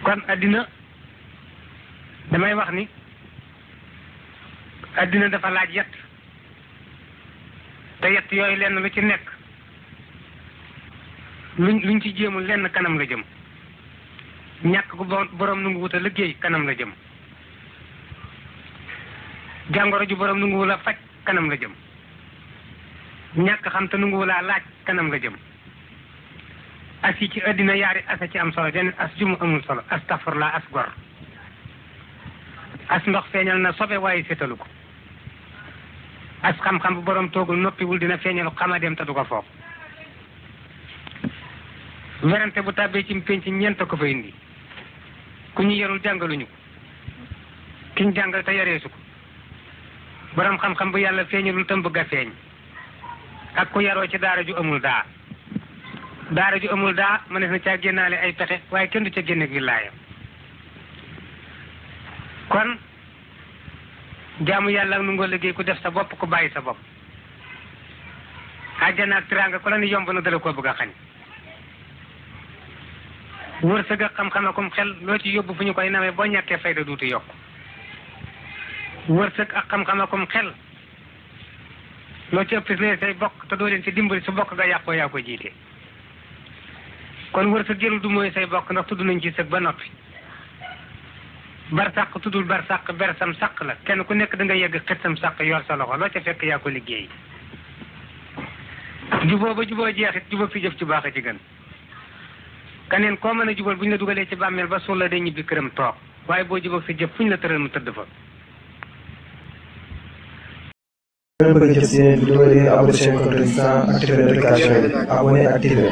kon addina damay wax ni addina dafa laaj yett te yett yooyu lenn lu ci nekk luñ ci jéemul lenn kanam la jëm. ñàkk gu borom nu ngu wut a liggéey kanam la jëm. jàngoro ju borom nu ngu la faj kanam la jëm. ñàkk xam te nu ngu laa laaj kanam la jëm. as yi ci addina yaari asa ci am solo den as jumu amul solo astafurlaa as gor as ndox feeñal na sobe waaye fétalu ko as xam-xam bu borom toogul noppiwul dina feeñalu xamadeem te du ko foog werante bu tàbbee ci penc ñeent ko fa indi ku ñu yarul jàngaluñu ko kiñ jàngal te yareesu ko borom xam-xam bu yàlla feeñalul tam bëgg a feeñ ak ku yaroo ci daara ju amul daa daara ju amul daa mënees na caa génnaale ay pexe waaye kenn du ca génne wilaaya kon jaamu yàlla nu nga liggéey ku def sa bopp ku bàyyi sa bopp àjjana ak tiraanga ku la ni yomb na dala koo bëgg a xañ wërsëg ak xam-xam akum xel loo ci yóbbu fu ñu koy nawee boo ñàkkee fayda duutu yokk wërsëg ak xam-xam akum xel loo ci ëpp lee say bokk te doo leen ci dimbali su bokk nga yàqoo yaa ko jiite kon wërsëg jëlul du mooy say bokk ndax tudd nañ ci sëg ba noppi bar sàq tuddul bar sàq bersam sàq la kenn ku nekk da nga yegg xetsam sàq yor sa loxo loo ca fekk yaa ko liggéey juboo ba juboo jeexit juboo fi jëf ci baax a ci gën kaneen koo mën a jubal bu ñu la dugalee ci bàmmeel ba suul la day ñibbi këram toog waaye boo jubóog sa jëf fu ñu la tëral mu tëdd fa. bëgg jot si yeneen vidéo yi abonné chaîne Contre Résistance activé notification yi abonné activé